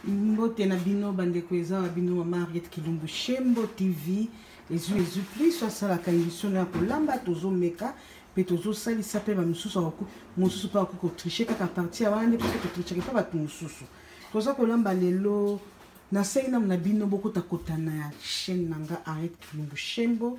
Mbote na bino bandeko, eza wa bino mama Harriet Kilumbu Shembo TV ezwi ezwi plus asalaka emission ya kolamba, tozomeka mpe tozosalisa mpe bamisusu mosusu mpe akoki kotriche kaka parti ya wana nde mpe totrichaka mpe bato mosusu. Toza kolamba lelo, nasengi nanu na bino bokotakota na chaîne na nga Harriet Kilumbu Shembo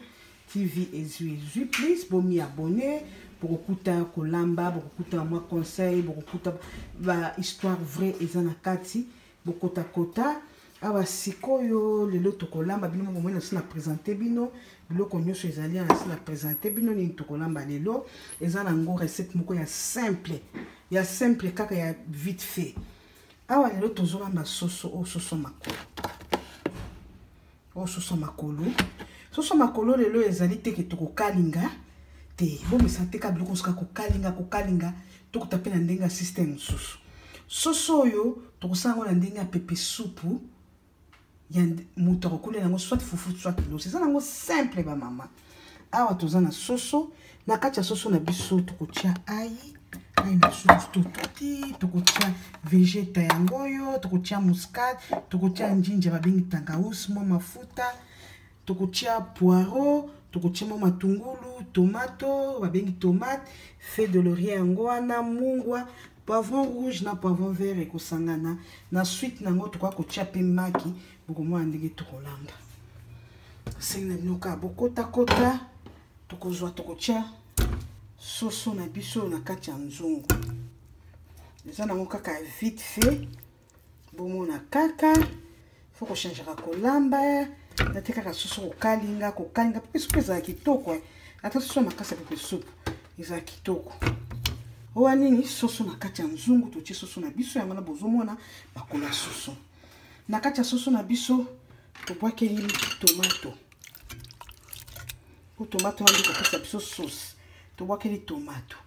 TV ezwi ezwi plus, bomi abonné, bokokuta kolamba, bokokuta mwa conseil, bokokuta ba histoire vraie eza na kati, bokotakota. Awa sikoyo lelo tokolamba, bino moko bomoni nasi na présente bino biloko nyonso ezali awa, nasi na présente bino nini tokolamba lelo. Eza nango recette moko ya simple, ya simple kaka ya vite fait. Awa lelo tozolamba soso oyo, soso makolo. Oyo soso makolo, soso makolo lelo ezali te ke tokokalinga te, bomisa te ka biloko soka kokalinga kokalinga, tokota mpe na ndenge ya système mosusu. Soso oyo tokosala yango na ndenge ya pepe supu ya moto akokolela yango soit fufu soit loso. Eza nango simple ba mama. Awa toza na soso, na kati ya soso na biso tokotia ai, ai na biso totuti, tokotia vegeta yango oyo, tokotia muscade, tokotia njinja babengi tangawisi, mwa mafuta, tokotia poireau, tokotia mwa matungulu, tomato babengi tomate, feuille de laurier yango wana, mungwa, poivron rouge na poivron vert ekosangana. Na suite nango tokoka kotia pe maki, bokomona ndenge tokolamba. Sengi na bino kaka bokotakota, tokozwa tokotia soso na biso na kati ya nzungu. Eza nango kaka vite fait, bomona kaka faut kochangeaka kolamba nate kaka soso kokalinga kokalinga pepe supu ezala kitoko, ata soso makasi ya pepe supu ezala kitoko. Owa nini soso na kati ya nzungu, totie soso na biso yango na bozomona makolo ya soso. Na kati ya soso na biso tobwakeli tomato, po tomato wana kopesa biso sauce. Tobwakeli tomato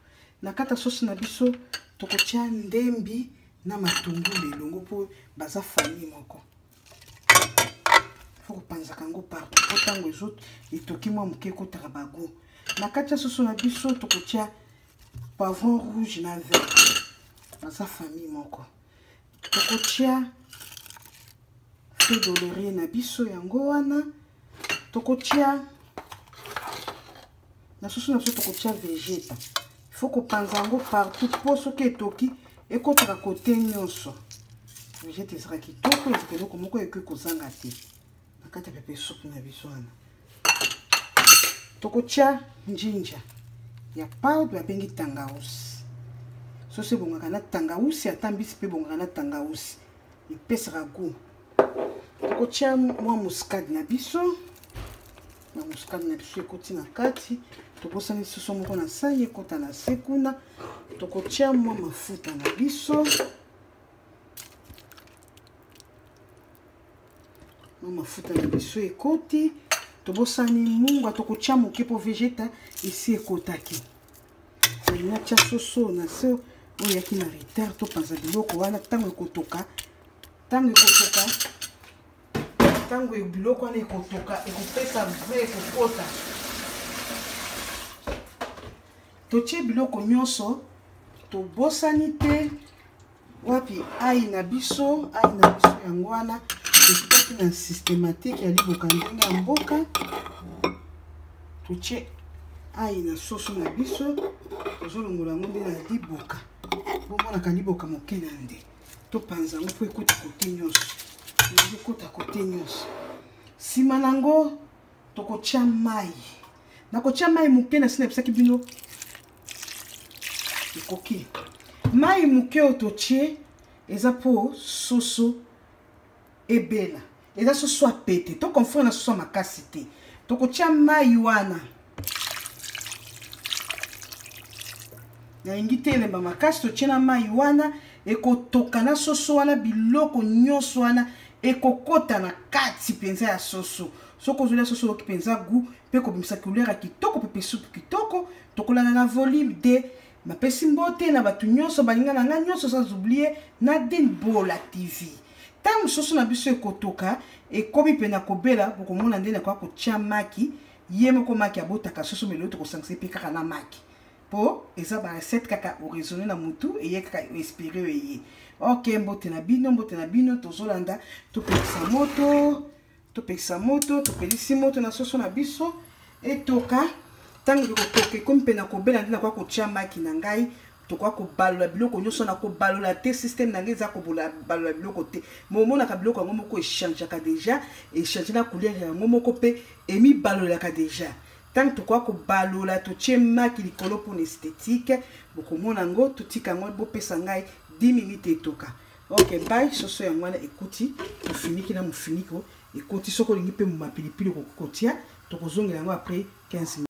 na kati ya soso na biso, tokotia ndembi na matungulu elongo po baza famille moko. Faut kopanzaka yango partout po ntango ezo etoki mwa moke ekotaka bago. Na kati ya soso na biso tokotia poivron rouge na vert, baza famille moko. Tokotia feuille de laurier na biso yango wana, tokotia na soso na biso, tokotia vegeta. Il faut kopanza yango partout po soki etoki ekotaka kote nyonso. Vegeta ezalaka kitoko, ezalaka eloko moko ekoki kozanga te na kati ya pepe supu na biso wana. Tokotia njinja ya powder babengi tangawusi. Soso ebongaka na tangawusi, ata mbisi mpe ebongaka na tangawusi, epesaka goût. Tokotia mwa muscade na biso, na muscade na biso ekoti na kati. Tobosani soso moko na sani ekota na se kuna. Tokotia mwa mafuta na biso, mwa mafuta na biso ekoti. Tobosani mungwa, tokotia moke po vegeta esi ekotaki. Natia soso na se oyo eyaki na retard, topanza biloko wana ntango ekotoka, ntango ekotoka, ntango biloko wana ekotoka ekopesa vrai ekokota. Totie biloko nyonso, tobosani te wapi ai na biso, ai na biso yango wana tokutaki na systématique ya liboka ndenge ya mboka. Totie ai na soso na biso, tozolongola yango nde na liboka, bomonaka liboka moke na nde topanza yango mpo ekota kote nyonso, ekota kote nyonso. Nsima nango tokotia mai, nakotia mai moke na sina bisaki bino ekoki. Mai moke oyo totie eza mpo soso ebela, eza soso ya pete, to confondre na soso ya makasi te. Tokotia mai wana, nalingi te elemba makasi. Totie na mai wana, ekotoka na soso wana, biloko nyonso wana ekokota na kati mpenza ya soso. Soki ozolia soso oyoki mpenza goût mpe kobimisa couleur ya kitoko, pepe supu kitoko. Tokolanda na volume 2. Napesi mbote na bato nyonso balinga na ngai nyonso, sans oublier Nadine Bola TV. Ntango soso na biso ekotoka, ekomi mpe na kobela, bokomona nde nakoka kotia maki ye moko. Maki abotaka soso, melelo tokosangisa mpe kaka na maki, po eza ba recette kaka oraisonner na mutu eye kaka inspiré oyo eye. Ok, mbote na bino, mbote na bino. Tozolanda, topelisa moto, topelisa moto, topelisi moto na soso na biso etoka. Ntango ekotoka, ekomi mpe na kobela, nde nakoka kotia maki na ngai. Tokoka kobalola biloko nyonso na kobalola te. Système na ngai eza kobalola biloko te. Momonaka biloko yango moko echangeaka déjà, echange na couleur yango moko mpe emibalolaka déjà. Ntango tokoka kobalola, totie maki likolo mpona esthétique. Bokomona yango, totika yango, bopesa ngai 10 minutes etoka. Ok, bye. Soso yango wana ekuti, tofiniki na mofiniko, ekoti. Soki olingi mpe moma pilipili, okoki kotia. Tokozongela yango après 15 minutes.